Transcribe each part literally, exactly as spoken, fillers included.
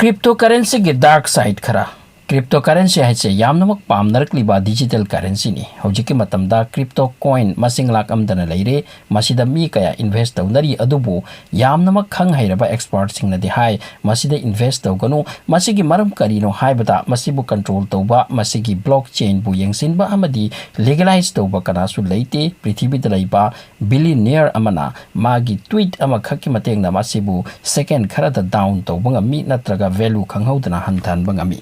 Cryptocurrencyꯒꯤ dark side ꯈꯔ꯫ Cryptocurrency ꯍꯥꯏꯁꯦ ꯌꯥꯝꯅꯃꯛ ꯄꯥꯝꯅꯔꯛꯂꯤꯕ digital currencyꯅꯤ꯫ ꯍꯧꯖꯤꯛꯀꯤ ꯃꯇꯝꯗ crypto coin ꯃꯁꯤꯡ ꯂꯥꯛ ꯑꯃꯗꯅ ꯂꯩꯔꯦ꯫ ꯃꯁꯤꯗ ꯃꯤ ꯀꯌꯥ invest ꯇꯧꯅꯔꯤ, ꯑꯗꯨꯕꯨ ꯌꯥꯝꯅꯃꯛ ꯈꯪ ꯍꯩꯔꯕ expertꯁꯤꯡꯅꯗꯤ ꯍꯥꯏ, ꯃꯁꯤꯗ invest ꯇꯧꯒꯅꯨ꯫ ꯃꯁꯤꯒꯤ ꯃꯔꯝ ꯀꯔꯤꯅꯣ ꯍꯥꯏꯕꯗ, ꯃꯁꯤꯕꯨ control ꯇꯧꯕ, ꯃꯁꯤꯒꯤ blockchainꯕꯨ ꯌꯦꯡꯁꯤꯟꯕ ꯑꯃꯗꯤ legalize ꯇꯧꯕ ꯀꯅꯥꯁꯨ ꯂꯩꯇꯦ꯫ ꯄ꯭ꯔꯤꯊꯤꯕꯤꯗ ꯂꯩꯕ billionaire ꯑꯃꯅ ꯃꯥꯒꯤ tweet ꯑꯃꯈꯛꯀꯤ ꯃꯇꯦꯡꯅ ꯃꯁꯤꯕꯨ second ꯈꯔꯗ down ꯇꯧꯕ ꯉꯝꯃꯤ ꯅꯠꯇ꯭ꯔꯒ value ꯈꯪꯍꯧꯗꯅ ꯍꯟꯊꯍꯟꯕ ꯉꯝꯃꯤ꯫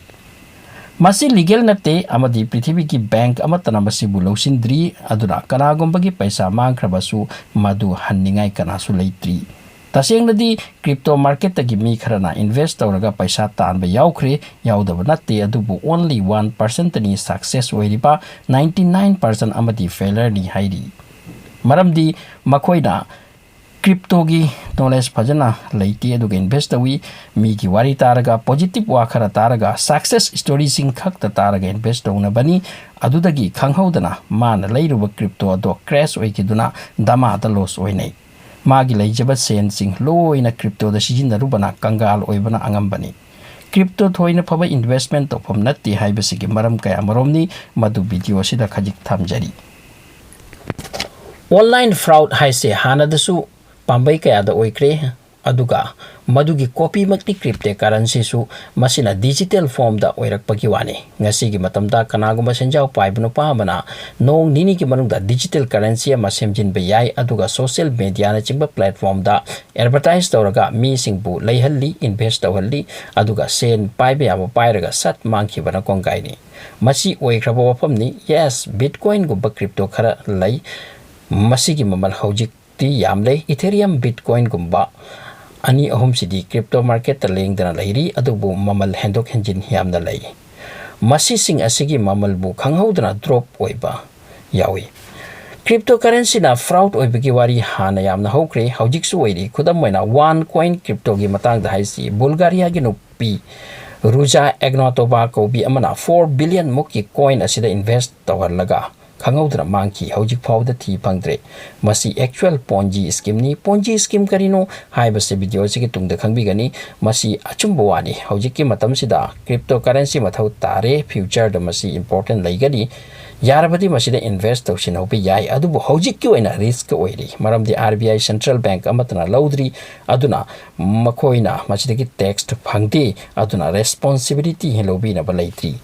ꯃꯁꯤ legal ꯅꯠꯇꯦ ꯑꯃꯗꯤ ꯄ꯭ꯔꯤꯊꯤꯕꯤꯒꯤ bank ꯑꯃꯠꯇꯅ ꯃꯁꯤꯕꯨ ꯂꯧꯁꯤꯟꯗ꯭ꯔꯤ, ꯑꯗꯨꯅ ꯀꯅꯥꯒꯨꯝꯕꯒꯤ ꯄꯩꯁꯥ ꯃꯥꯡꯈ꯭ꯔꯕꯁꯨ ꯃꯗꯨ ꯍꯟꯅꯤꯡꯉꯥꯏ ꯀꯅꯥꯁꯨ ꯂꯩꯇ꯭ꯔꯤ꯫ ꯇꯁꯦꯡꯅꯗꯤ crypto marketꯇꯒꯤ ꯃꯤ ꯈꯔꯅ invest ꯇꯧꯔꯒ ꯄꯩꯁꯥ ꯇꯥꯟꯕ ꯌꯥꯎꯈ꯭ꯔꯦ, ꯌꯥꯎꯗꯕ ꯅꯠꯇꯦ, ꯑꯗꯨꯕꯨ only one percentꯅꯤ success ꯑꯣꯏꯔꯤꯕ, ninety nine percent ꯑꯃꯗꯤ failureꯅꯤ ꯍꯥꯏꯔꯤ꯫ ꯃꯔꯝꯗꯤ ꯃꯈꯣꯏꯅ cryptoꯒꯤ knowledge ꯐꯖꯅ ꯂꯩꯇꯦ, ꯑꯗꯨꯒ invest ꯇꯧꯏ꯫ ꯃꯤꯒꯤ ꯋꯥꯔꯤ ꯇꯥꯔꯒ, positive ꯋꯥ ꯈꯔ ꯇꯥꯔꯒ, success storyꯁꯤꯡ ꯈꯛꯇ ꯇꯥꯔꯒ invest ꯇꯧꯅꯕꯅꯤ꯫ ꯑꯗꯨꯗꯒꯤ ꯈꯪꯍꯧꯗꯅ ꯃꯥꯅ ꯂꯩꯔꯨꯕ crypto ꯑꯗꯣ crash ꯑꯣꯏꯈꯤꯗꯨꯅ ꯗꯃꯥꯗ loss ꯑꯣꯏꯅꯩ꯫ ꯃꯥꯒꯤ ꯂꯩꯖꯕ ꯁꯦꯟꯁꯤꯡ ꯂꯣꯏꯅ cryptoꯗ ꯁꯤꯖꯤꯟꯅꯔꯨꯕꯅ ꯀꯪꯒꯥꯜ ꯑꯣꯏꯕꯅ ꯑꯉꯝꯕꯅꯤ꯫ Crypto ꯊꯣꯏꯅ ꯐꯕ investment ꯇꯧꯐꯝ ꯅꯠꯇꯦ ꯍꯥꯏꯕꯁꯤꯒꯤ ꯃꯔꯝ ꯀꯌꯥ ꯃꯔꯣꯝꯅꯤ, ꯃꯗꯨ video ꯑꯁꯤꯗ ꯈꯖꯤꯛ ꯊꯝꯖꯔꯤ꯫ Online fraud ꯍꯥꯏꯁꯦ ꯍꯥꯟꯅꯗꯁꯨ ꯄꯥꯝꯕꯩ ꯀꯌꯥꯗ ꯑꯣꯏꯈ꯭ꯔꯦ, ꯑꯗꯨꯒ ꯃꯗꯨꯒꯤ copyꯃꯛꯇꯤ cryptocurrencyꯁꯨ, ꯃꯁꯤꯅ digital formꯗ ꯑꯣꯏꯔꯛꯄꯒꯤ ꯋꯥꯅꯤ꯫ ꯉꯁꯤꯒꯤ ꯃꯇꯝꯗ ꯀꯅꯥꯒꯨꯝꯕ ꯁꯦꯟꯖꯥꯎ ꯄꯥꯏꯕ ꯅꯨꯄꯥ ꯑꯃꯅ ꯅꯣꯡ ꯅꯤꯅꯤꯒꯤ ꯃꯅꯨꯡꯗ digital currency ꯑꯃ ꯁꯦꯝꯖꯤꯟꯕ ꯌꯥꯏ, ꯑꯗꯨꯒ social mediaꯅꯆꯤꯡꯕ platformꯗ advertise ꯇꯧꯔꯒ ꯃꯤꯁꯤꯡꯕꯨ ꯂꯩꯍꯜꯂꯤ, invest ꯇꯧꯍꯜꯂꯤ, ꯑꯗꯨꯒ ꯁꯦꯟ ꯄꯥꯏꯕ ꯌꯥꯕ ꯄꯥꯏꯔꯒ ꯁꯠ ꯃꯥꯡꯈꯤꯕꯅ ꯀꯣꯡꯒꯥꯏꯅꯤ꯫ ꯃꯁꯤ ꯑꯣꯏꯈ꯭ꯔꯕ ꯋꯥꯐꯝꯅꯤ꯫ Yes, Bitcoinꯒꯨꯝꯕ crypto ꯈꯔ ꯂꯩ, ꯃꯁꯤꯒꯤ ꯃꯃꯜ ꯍꯧꯖꯤꯛꯇꯤ ꯌꯥꯝ ꯂꯩ꯫ Ethereum, Bitcoinꯒꯨꯝꯕ ꯑꯅꯤ ꯑꯍꯨꯝꯁꯤꯗꯤ crypto marketꯇ ꯂꯦꯡꯗꯅ ꯂꯩꯔꯤ, ꯑꯗꯨꯕꯨ ꯃꯃꯜ ꯍꯦꯟꯗꯣꯛ ꯍꯦꯟꯖꯤꯟ ꯌꯥꯝꯅ ꯂꯩ꯫ ꯃꯁꯤꯁꯤꯡ ꯑꯁꯤꯒꯤ ꯃꯃꯜꯕꯨ ꯈꯪꯍꯧꯗꯅ drop ꯑꯣꯏꯕ ꯌꯥꯎꯏ꯫ Cryptocurrencyꯅ fraud ꯑꯣꯏꯕꯒꯤ ꯋꯥꯔꯤ ꯍꯥꯟꯅ ꯌꯥꯝꯅ ꯍꯧꯈ꯭ꯔꯦ, ꯍꯧꯖꯤꯛꯁꯨ ꯑꯣꯏꯔꯤ꯫ ꯈꯨꯗꯝ ꯑꯣꯏꯅ, OneCoin cryptoꯒꯤ ꯃꯇꯥꯡꯗ ꯍꯥꯏꯁꯤ, ꯕꯨꯜꯒꯥꯔꯤꯌꯥꯒꯤ ꯅꯨꯄꯤ ꯔꯨꯖꯥ ꯑꯦꯒꯅꯣꯇꯣꯚꯥ ꯀꯧꯕꯤ ꯑꯃꯅ four billion ꯃꯨꯛꯀꯤ coin ꯑꯁꯤꯗ invest ꯇꯧꯍꯜꯂꯒ ꯈꯪꯍꯧꯗꯅ ꯃꯥꯡꯈꯤ꯫ ꯍꯧꯖꯤꯛ ꯐꯥꯎꯕꯗ ꯊꯤ ꯐꯪꯗ꯭ꯔꯦ꯫ ꯃꯁꯤ actual Ponzi scheme ꯅꯤ꯫ Ponzi scheme ꯀꯔꯤꯅꯣ ꯍꯥꯏꯕꯁꯤ video ꯑꯁꯤꯒꯤ ꯇꯨꯡꯗ ꯈꯪꯕꯤꯒꯅꯤ꯫ ꯃꯁꯤ ꯑꯆꯨꯝꯕ ꯋꯥꯅꯤ꯫ ꯍꯧꯖꯤꯛꯀꯤ ꯃꯇꯝꯁꯤꯗ cryptocurrency ꯃꯊꯧ ꯇꯥꯔꯦ꯫ Future ꯗ ꯃꯁꯤ important ꯂꯩꯒꯅꯤ꯫ ꯌꯥꯔꯕꯗꯤ ꯃꯁꯤꯗ invest ꯇꯧꯁꯤꯟꯍꯧꯕ ꯌꯥꯏ, ꯑꯗꯨꯕꯨ ꯍꯧꯖꯤꯛꯀꯤ ꯑꯣꯏꯅ risk ꯑꯣꯏꯔꯤ, ꯃꯔꯝꯗꯤ R B I central bank ꯑꯃꯠꯇꯅ ꯂꯧꯗ꯭ꯔꯤ꯫ ꯑꯗꯨꯅ ꯃꯈꯣꯏꯅ ꯃꯁꯤꯗꯒꯤ tax ꯐꯪꯗꯦ꯫ ꯑꯗꯨꯅ responsibility ꯂꯧꯕꯤꯅꯕ ꯂꯩꯇ꯭ꯔꯤ꯫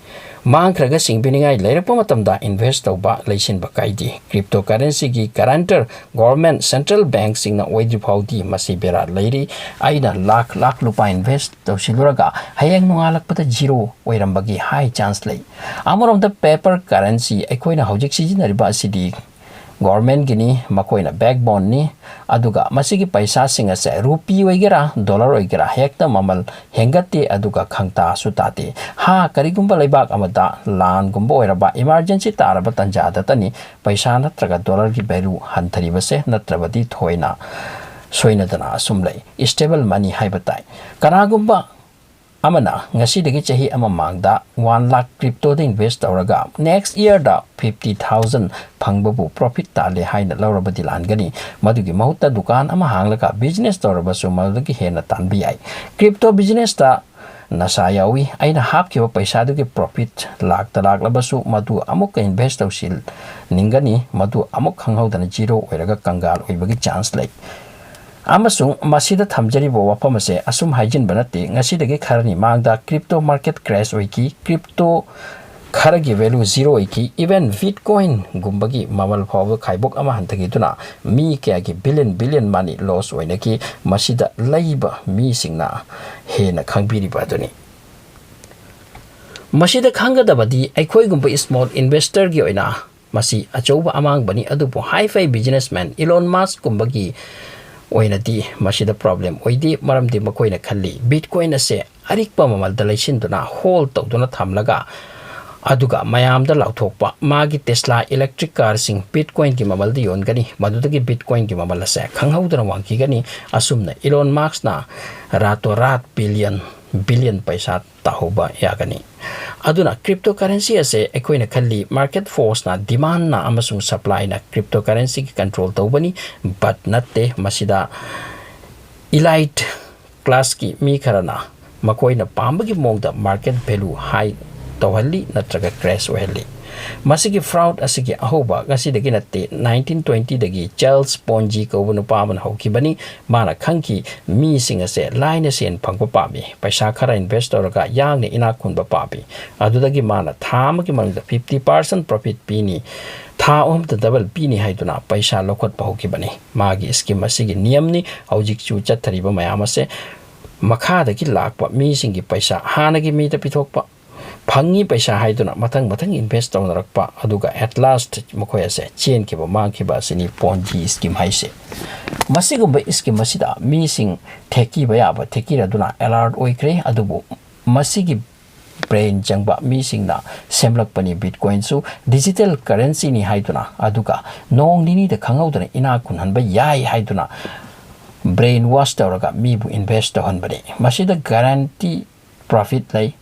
ꯃꯥꯡꯈ꯭ꯔꯒ ꯁꯤꯡꯕꯤꯅꯤꯡꯉꯥꯏ ꯂꯩꯔꯛꯄ ꯃꯇꯝꯗ invest ꯇꯧꯕ ꯂꯩꯁꯤꯟꯕ ꯀꯥꯏꯗꯦ꯫ Cryptocurrency ꯒꯤ guarantor government, central bank ꯁꯤꯡꯅ ꯑꯣꯏꯗ꯭ꯔꯤ ꯐꯥꯎꯗꯤ ꯃꯁꯤ ꯕꯦꯔꯥ ꯂꯩꯔꯤ꯫ ꯑꯩꯅ ꯂꯥꯈ ꯂꯥꯈ ꯂꯨꯄꯥ invest ꯇꯧꯁꯤꯜꯂꯨꯔꯒ ꯍꯌꯦꯡ ꯅꯣꯡꯉꯥꯜꯂꯛꯄꯗ zero ꯑꯣꯏꯔꯝꯕꯒꯤ high chance ꯂꯩ꯫ ꯑꯃꯔꯣꯝꯗ paper currency ꯑꯩꯈꯣꯏꯅ ꯍꯧꯖꯤꯛ ꯁꯤꯖꯤꯟꯅꯔꯤꯕ ꯑꯁꯤꯗꯤ government ꯒꯤꯅꯤ, ꯃꯈꯣꯏꯅ backbone ꯅꯤ꯫ ꯑꯗꯨꯒ ꯃꯁꯤꯒꯤ ꯄꯩꯁꯥꯁꯤꯡ ꯑꯁꯦ rupee ꯑꯣꯏꯒꯦꯔꯥ, dollar ꯑꯣꯏꯒꯦꯔꯥ, ꯍꯦꯛꯇ ꯃꯃꯜ ꯍꯦꯟꯒꯠꯇꯦ, ꯑꯗꯨꯒ ꯈꯪꯇꯥꯁꯨ ꯇꯥꯗꯦ꯫ ꯍꯥ, ꯀꯔꯤꯒꯨꯝꯕ ꯂꯩꯕꯥꯛ ꯑꯃꯗ ꯂꯥꯟꯒꯨꯝꯕ ꯑꯣꯏꯔꯕ, emergency ꯇꯥꯔꯕ ꯇꯟꯖꯥꯗꯇꯅꯤ ꯄꯩꯁꯥ ꯅꯠꯇ꯭ꯔꯒ dollar ꯒꯤ value ꯍꯟꯊꯔꯤꯕꯁꯦ, ꯅꯠꯇ꯭ꯔꯕꯗꯤ ꯊꯣꯏꯅ ꯁꯣꯏꯅꯗꯅ ꯑꯁꯨꯝ ꯂꯩ꯫ Stable money ꯍꯥꯏꯕ ꯇꯥꯏ꯫ ꯀꯅꯥꯒꯨꯝꯕ ꯑꯃꯅ ꯉꯁꯤꯗꯒꯤ ꯆꯍꯤ ꯑꯃ ꯃꯥꯡꯗ one lakh crypto ꯗ invest ꯇꯧꯔꯒ next year ꯗ fifty thousand ꯐꯪꯕꯕꯨ profit ꯇꯥꯜꯂꯦ ꯍꯥꯏꯅ ꯂꯧꯔꯕꯗꯤ ꯂꯥꯟꯒꯅꯤ꯫ ꯃꯗꯨꯒꯤ ꯃꯍꯨꯠꯇ ꯗꯨꯀꯥꯟ ꯑꯃ ꯍꯥꯡꯂꯒ business ꯇꯧꯔꯕꯁꯨ ꯃꯗꯨꯗꯒꯤ ꯍꯦꯟꯅ ꯇꯥꯟꯕ ꯌꯥꯏ꯫ Crypto business ꯇ ꯅꯁꯥ ꯌꯥꯎꯏ꯫ ꯑꯩꯅ ꯍꯥꯞꯈꯤꯕ ꯄꯩꯁꯥꯗꯨꯒꯤ profit ꯂꯥꯛꯇ ꯂꯥꯛꯂꯕꯁꯨ ꯃꯗꯨ ꯑꯃꯨꯛꯀ invest ꯇꯧꯁꯤꯟꯅꯤꯡꯒꯅꯤ꯫ ꯃꯗꯨ ꯑꯃꯨꯛ ꯈꯪꯍꯧꯗꯅ zero ꯑꯣꯏꯔꯒ ꯀꯪꯒꯥꯜ ꯑꯣꯏꯕꯒꯤ chance ꯂꯩ꯫ ꯑꯃꯁꯨꯡ ꯃꯁꯤꯗ ꯊꯝꯖꯔꯤꯕ ꯋꯥꯐꯝ ꯑꯁꯦ ꯑꯁꯨꯝ ꯍꯥꯏꯖꯤꯟꯕ ꯅꯠꯇꯦ꯫ ꯉꯁꯤꯗꯒꯤ ꯈꯔꯅꯤ ꯃꯥꯡꯗ crypto market crash ꯑꯣꯏꯈꯤ, crypto ꯈꯔꯒꯤ value zero ꯑꯣꯏꯈꯤ, even Bitcoin ꯒꯨꯝꯕꯒꯤ ꯃꯃꯜ ꯐꯥꯎꯕ ꯈꯥꯏꯕꯣꯛ ꯑꯃ ꯍꯟꯊꯈꯤꯗꯨꯅ ꯃꯤ ꯀꯌꯥꯒꯤ billion billion money loss ꯑꯣꯏꯅꯈꯤ꯫ ꯃꯁꯤꯗ ꯂꯩꯕ ꯃꯤꯁꯤꯡꯅ ꯍꯦꯟꯅ ꯈꯪꯕꯤꯔꯤꯕ ꯑꯗꯨꯅꯤ꯫ ꯃꯁꯤꯗ ꯈꯪꯒꯗꯕꯗꯤ ꯑꯩꯈꯣꯏꯒꯨꯝꯕ small investor ꯒꯤ ꯑꯣꯏꯅ ꯃꯁꯤ ꯑꯆꯧꯕ ꯑꯃꯥꯡꯕꯅꯤ, ꯑꯗꯨꯕꯨ high-fi businessman Elon Musk ꯀꯨꯝꯕꯒꯤ ꯑꯣꯏꯅꯗꯤ ꯃꯁꯤꯗ problem ꯑꯣꯏꯗꯦ, ꯃꯔꯝꯗꯤ ꯃꯈꯣꯏꯅ ꯈꯜꯂꯤ Bitcoin ꯑꯁꯦ ꯑꯔꯤꯛꯄ ꯃꯃꯜꯗ ꯂꯩꯁꯤꯟꯗꯨꯅ hold ꯇꯧꯗꯨꯅ ꯊꯝꯂꯒ ꯑꯗꯨꯒ ꯃꯌꯥꯝꯗ ꯂꯥꯎꯊꯣꯛꯄ, ꯃꯥꯒꯤ Tesla electric car ꯁꯤꯡ Bitcoin ꯒꯤ ꯃꯃꯜꯗ ꯌꯣꯟꯒꯅꯤ, ꯃꯗꯨꯗꯒꯤ Bitcoin ꯒꯤ ꯃꯃꯜ ꯑꯁꯦ ꯈꯪꯍꯧꯗꯅ ꯋꯥꯡꯈꯤꯒꯅꯤ꯫ ꯑꯁꯨꯝꯅ Elon Musk ꯅ ꯔꯥꯇꯣ ꯔꯥꯠ billion billion ꯄꯩꯁꯥ ꯇꯥꯍꯧꯕ ꯌꯥꯒꯅꯤ꯫ ꯑꯗꯨꯅ cryptocurrency ꯑꯁꯦ ꯑꯩꯈꯣꯏꯅ ꯈꯜꯂꯤ market forceꯅ, demandꯅ ꯑꯃꯁꯨꯡ supplyꯅ cryptocurrencyꯒꯤ control ꯇꯧꯕꯅꯤ, but ꯅꯠꯇꯦ꯫ ꯃꯁꯤꯗ elite classꯀꯤ ꯃꯤ ꯈꯔꯅ ꯃꯈꯣꯏꯅ ꯄꯥꯝꯕꯒꯤ ꯃꯑꯣꯡꯗ market value high ꯇꯧꯍꯜꯂꯤ ꯅꯠꯇ꯭ꯔꯒ crash ꯑꯣꯏꯍꯜꯂꯤ꯫ ꯃꯁꯤꯒꯤ fraud ꯑꯁꯤꯒꯤ ꯑꯍꯧꯕ ꯉꯁꯤꯗꯒꯤ ꯅꯠꯇꯦ, nineteen twentyꯗꯒꯤ Charles Ponzi ꯀꯧꯕ ꯅꯨꯄꯥ ꯑꯃꯅ ꯍꯧꯈꯤꯕꯅꯤ꯫ ꯃꯥꯅ ꯈꯪꯈꯤ, ꯃꯤꯁꯤꯡ ꯑꯁꯦ ꯂꯥꯏꯅ ꯁꯦꯟ ꯐꯪꯕ ꯄꯥꯝꯃꯤ, ꯄꯩꯁꯥ ꯈꯔ invest ꯇꯧꯔꯒ ꯌꯥꯡꯅ ꯏꯅꯥꯛ ꯈꯨꯟꯕ ꯄꯥꯝꯃꯤ꯫ ꯑꯗꯨꯗꯒꯤ ꯃꯥꯅ ꯊꯥ ꯑꯃꯒꯤ ꯃꯅꯨꯡꯗ fifty percent profit ꯄꯤꯅꯤ, ꯊꯥ ꯑꯍꯨꯝꯗ double ꯄꯤꯅꯤ ꯍꯥꯏꯗꯨꯅ ꯄꯩꯁꯥ ꯂꯧꯈꯠꯄ ꯍꯧꯈꯤꯕꯅꯤ꯫ ꯃꯥꯒꯤ scheme ꯑꯁꯤꯒꯤ ꯅꯤꯌꯝꯅꯤ ꯍꯧꯖꯤꯛꯁꯨ ꯆꯠꯊꯔꯤꯕ ꯃꯌꯥꯝ ꯑꯁꯦ꯫ ꯃꯈꯥꯗꯒꯤ ꯂꯥꯛꯄ ꯃꯤꯁꯤꯡꯒꯤ ꯄꯩꯁꯥ ꯍꯥꯟꯅꯒꯤ ꯃꯤꯗ ꯄꯤꯊꯣꯛꯄ, ꯐꯪꯉꯤ ꯄꯩꯁꯥ ꯍꯥꯏꯗꯨꯅ ꯃꯊꯪ ꯃꯊꯪ invest ꯇꯧꯅꯔꯛꯄ, ꯑꯗꯨꯒ at last ꯃꯈꯣꯏ ꯑꯁꯦ ꯆꯦꯟꯈꯤꯕ, ꯃꯥꯡꯈꯤꯕ ꯑꯁꯤꯅꯤ Ponzi scheme ꯍꯥꯏꯁꯦ꯫ ꯃꯁꯤꯒꯨꯝꯕ scheme ꯑꯁꯤꯗ ꯃꯤꯁꯤꯡ ꯊꯦꯛꯀꯤꯕ ꯌꯥꯕ ꯊꯦꯛꯀꯤꯔꯗꯨꯅ alert ꯑꯣꯏꯈ꯭ꯔꯦ, ꯑꯗꯨꯕꯨ ꯃꯁꯤꯒꯤ brain ꯆꯪꯕ ꯃꯤꯁꯤꯡꯅ ꯁꯦꯝꯂꯛꯄꯅꯤ꯫ Bitcoinꯁꯨ digital currencyꯅꯤ ꯍꯥꯏꯗꯨꯅ, ꯑꯗꯨꯒ ꯅꯣꯡ ꯅꯤꯅꯤꯗ ꯈꯪꯍꯧꯗꯅ ꯏꯅꯥꯛ ꯈꯨꯟꯍꯟꯕ ꯌꯥꯏ ꯍꯥꯏꯗꯨꯅ brain wash ꯇꯧꯔꯒ ꯃꯤꯕꯨ invest ꯇꯧꯍꯟꯕꯅꯤ꯫ ꯃꯁꯤꯗ guarantee profit ꯂꯩ꯫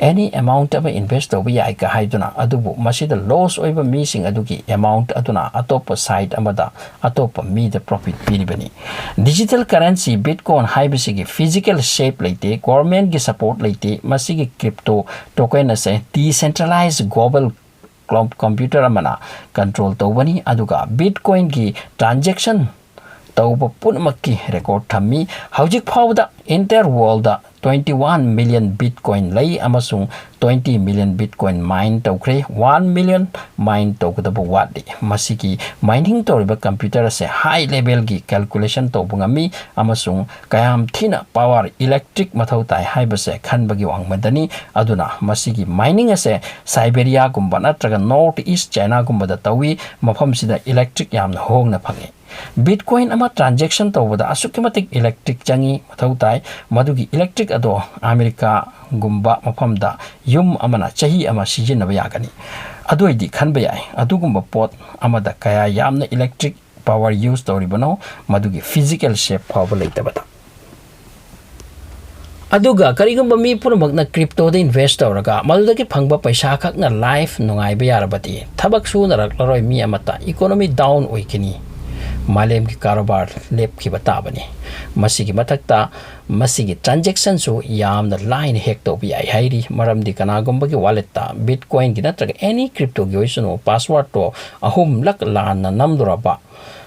Any amount ꯑꯃ invest ꯇꯧꯕ ꯌꯥꯏꯒ ꯍꯥꯏꯗꯨꯅ, ꯑꯗꯨꯕꯨ ꯃꯁꯤꯗ loss ꯑꯣꯏꯕ ꯃꯤꯁꯤꯡ ꯑꯗꯨꯒꯤ amount ꯑꯗꯨꯅ ꯑꯇꯣꯞꯄ side ꯑꯃꯗ ꯑꯇꯣꯞꯄ ꯃꯤꯗ profit ꯄꯤꯔꯤꯕꯅꯤ꯫ Digital currency Bitcoin ꯍꯥꯏꯕꯁꯤꯒꯤ physical shape ꯂꯩꯇꯦ, governmentꯀꯤ support ꯂꯩꯇꯦ꯫ ꯃꯁꯤꯒꯤ crypto token ꯑꯁꯦ decentralized global cloud computer ꯑꯃꯅ control ꯇꯧꯕꯅꯤ, ꯑꯗꯨꯒ Bitcoinꯒꯤ transaction ꯇꯧꯕ ꯄꯨꯝꯅꯃꯛꯀꯤ record ꯊꯝꯃꯤ꯫ ꯍꯧꯖꯤꯛ ꯐꯥꯎꯕꯗ entire worldꯗ twenty one million Bitcoin ꯂꯩ ꯑꯃꯁꯨꯡ twenty million Bitcoin mine ꯇꯧꯈ꯭ꯔꯦ꯫ One million mine ꯇꯧꯒꯗꯕ ꯋꯥꯠꯂꯤ꯫ ꯃꯁꯤꯒꯤ mining ꯇꯧꯔꯤꯕ computer ꯑꯁꯦ high levelꯒꯤ calculation ꯇꯧꯕ ꯉꯝꯃꯤ ꯑꯃꯁꯨꯡ ꯀꯌꯥꯝ ꯊꯤꯅ power, electric ꯃꯊꯧ ꯇꯥꯏ ꯍꯥꯏꯕꯁꯦ ꯈꯟꯕꯒꯤ ꯋꯥꯡꯃꯗꯅꯤ꯫ ꯑꯗꯨꯅ ꯃꯁꯤꯒꯤ mining ꯑꯁꯦ Siberiaꯒꯨꯝꯕ ꯅꯠꯇ꯭ꯔꯒ North East Chinaꯒꯨꯝꯕꯗ ꯇꯧꯏ꯫ ꯃꯐꯝꯁꯤꯗ electric ꯌꯥꯝꯅ ꯍꯣꯡꯅ ꯐꯪꯏ꯫ Bitcoin ꯑꯃ transaction ꯇꯧꯕꯗ ꯑꯁꯨꯛꯀꯤ ꯃꯇꯤꯛ electric ꯆꯪꯏ, ꯃꯊꯧ ꯇꯥꯏ꯫ ꯃꯗꯨꯒꯤ electric ꯑꯗꯣ ꯑꯃꯦꯔꯤꯀꯥꯒꯨꯝꯕ ꯃꯐꯝꯗ ꯌꯨꯝ ꯑꯃꯅ ꯆꯍꯤ ꯑꯃ ꯁꯤꯖꯤꯟꯅꯕ ꯌꯥꯒꯅꯤ꯫ ꯑꯗꯨ ꯑꯣꯏꯗꯤ ꯈꯟꯕ ꯌꯥꯏ, ꯑꯗꯨꯒꯨꯝꯕ ꯄꯣꯠ ꯑꯃꯗ ꯀꯌꯥ ꯌꯥꯝꯅ electric power use ꯇꯧꯔꯤꯕꯅꯣ, ꯃꯗꯨꯒꯤ physical shape ꯐꯥꯎꯕ ꯂꯩꯇꯕꯗ꯫ ꯑꯗꯨꯒ ꯀꯔꯤꯒꯨꯝꯕ ꯃꯤ ꯄꯨꯝꯅꯃꯛꯅ ꯀ꯭ꯔꯤꯞꯇꯣꯗ ꯏꯟꯚꯦꯁ ꯇꯧꯔꯒ ꯃꯗꯨꯗꯒꯤ ꯐꯪꯕ ꯄꯩꯁꯥ ꯈꯛꯅ ꯂꯥꯏꯐ ꯅꯨꯡꯉꯥꯏꯕ ꯌꯥꯔꯕꯗꯤ, ꯊꯕꯛ ꯁꯨꯅꯔꯛꯂꯔꯣꯏ ꯃꯤ ꯑꯃꯠꯇ꯫ ꯏꯀꯣꯅꯣꯃꯤ ꯗꯥꯎꯟ ꯑꯣꯏꯒꯅꯤ꯫ ꯃꯥꯂꯦꯝꯒꯤ ꯀꯔꯕꯥꯔ ꯂꯦꯞꯈꯤꯕ ꯇꯥꯕꯅꯤ꯫ ꯃꯁꯤꯒꯤ ꯃꯊꯛꯇ ꯃꯁꯤꯒꯤ ꯇ꯭ꯔꯥꯟꯖꯦꯛꯁꯟꯁꯨ ꯌꯥꯝꯅ ꯂꯥꯏꯅ ꯍꯦꯛ ꯇꯧꯕ ꯌꯥꯏ ꯍꯥꯏꯔꯤ, ꯃꯔꯝꯗꯤ ꯀꯅꯥꯒꯨꯝꯕꯒꯤ ꯋꯥꯂꯦꯠꯇ ꯕꯤꯠꯀꯣꯏꯟꯒꯤ ꯅꯠꯇ꯭ꯔꯒ ꯑꯦꯅꯤ ꯀ꯭ꯔꯤꯞꯇꯣꯒꯤ ꯑꯣꯏꯁꯅꯨ, ꯄꯥꯁꯋꯥꯔꯗꯇꯣ ꯑꯍꯨꯝꯂꯛ ꯂꯥꯟꯅ ꯅꯝꯂꯨꯔꯕ,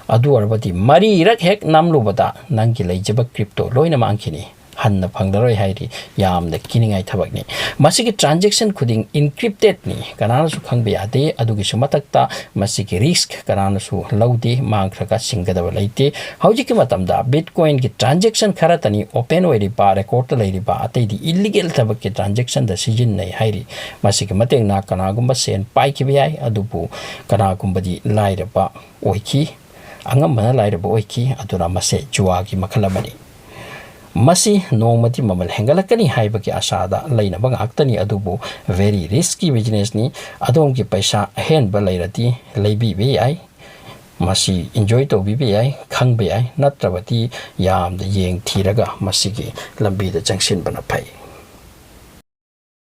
ꯑꯗꯨ ꯑꯣꯏꯔꯕꯗꯤ ꯃꯔꯤꯔꯛ ꯍꯦꯛ ꯅꯝꯂꯨꯕꯗ ꯅꯪꯒꯤ ꯂꯩꯖꯕ ꯀ꯭ꯔꯤꯞꯇꯣ ꯂꯣꯏꯅ ꯃꯥꯡꯈꯤꯅꯤ꯫ ꯍꯟꯅ ꯐꯪꯂꯔꯣꯏ ꯍꯥꯏꯔꯤ꯫ ꯌꯥꯝꯅ ꯀꯤꯅꯤꯡꯉꯥꯏ ꯊꯕꯛꯅꯤ꯫ ꯃꯁꯤꯒꯤ ꯇ꯭ꯔꯥꯟꯖꯦꯛꯁꯟ ꯈꯨꯗꯤꯡ ꯏꯟꯀ꯭ꯔꯤꯞꯇꯦꯠꯅꯤ, ꯀꯅꯥꯅꯁꯨ ꯈꯪꯕ ꯌꯥꯗꯦ꯫ ꯑꯗꯨꯒꯤꯁꯨ ꯃꯊꯛꯇ ꯃꯁꯤꯒꯤ ꯔꯤꯁꯛ ꯀꯅꯥꯅꯁꯨ ꯂꯧꯗꯦ, ꯃꯥꯡꯈ꯭ꯔꯒ ꯁꯤꯡꯒꯗꯕ ꯂꯩꯇꯦ꯫ ꯍꯧꯖꯤꯛꯀꯤ ꯃꯇꯝꯗ ꯕꯤꯠꯀꯣꯏꯟꯒꯤ ꯇ꯭ꯔꯥꯟꯖꯦꯛꯁꯟ ꯈꯔꯇꯅꯤ ꯑꯣꯄꯦꯟ ꯑꯣꯏꯔꯤꯕ, ꯔꯦꯀꯣꯔꯗꯇ ꯂꯩꯔꯤꯕ, ꯑꯇꯩꯗꯤ ꯏꯜꯂꯤꯒꯦꯜ ꯊꯕꯛꯀꯤ ꯇ꯭ꯔꯥꯟꯖꯦꯛꯁꯟꯗ ꯁꯤꯖꯤꯟꯅꯩ ꯍꯥꯏꯔꯤ꯫ ꯃꯁꯤꯒꯤ ꯃꯇꯦꯡꯅ ꯀꯅꯥꯒꯨꯝꯕ ꯁꯦꯟ ꯄꯥꯏꯈꯤꯕ ꯌꯥꯏ, ꯑꯗꯨꯕꯨ ꯀꯅꯥꯒꯨꯝꯕꯗꯤ ꯂꯥꯏꯔꯕ ꯑꯣꯏꯈꯤ꯫ ꯑꯉꯝꯕꯅ ꯂꯥꯏꯔꯕ ꯑꯣꯏꯈꯤ꯫ ꯑꯗꯨꯅ ꯃꯁꯤ ꯖꯨꯋꯥꯒꯤ ꯃꯈꯜ ꯑꯃꯅꯤ꯫ ꯃꯁꯤ ꯅꯣꯡꯃꯗꯤ ꯃꯃꯜ ꯍꯦꯟꯒꯠꯂꯛꯀꯅꯤ ꯍꯥꯏꯕꯒꯤ ꯑꯁꯥꯗ ꯂꯩꯅꯕ ꯉꯥꯛꯇꯅꯤ, ꯑꯗꯨꯕꯨ very risky businessꯅꯤ꯫ ꯑꯗꯣꯝꯒꯤ ꯄꯩꯁꯥ ꯑꯍꯦꯟꯕ ꯂꯩꯔꯗꯤ ꯂꯩꯕꯤꯕ ꯌꯥꯏ, ꯃꯁꯤ ꯏꯟꯖꯣꯏ ꯇꯧꯕꯤꯕ ꯌꯥꯏ, ꯈꯪꯕ ꯌꯥꯏ, ꯅꯠꯇ꯭ꯔꯕꯗꯤ ꯌꯥꯝꯅ ꯌꯦꯡ ꯊꯤꯔꯒ ꯃꯁꯤꯒꯤ ꯂꯝꯕꯤꯗ ꯆꯪꯁꯤꯟꯕꯅ ꯐꯩ꯫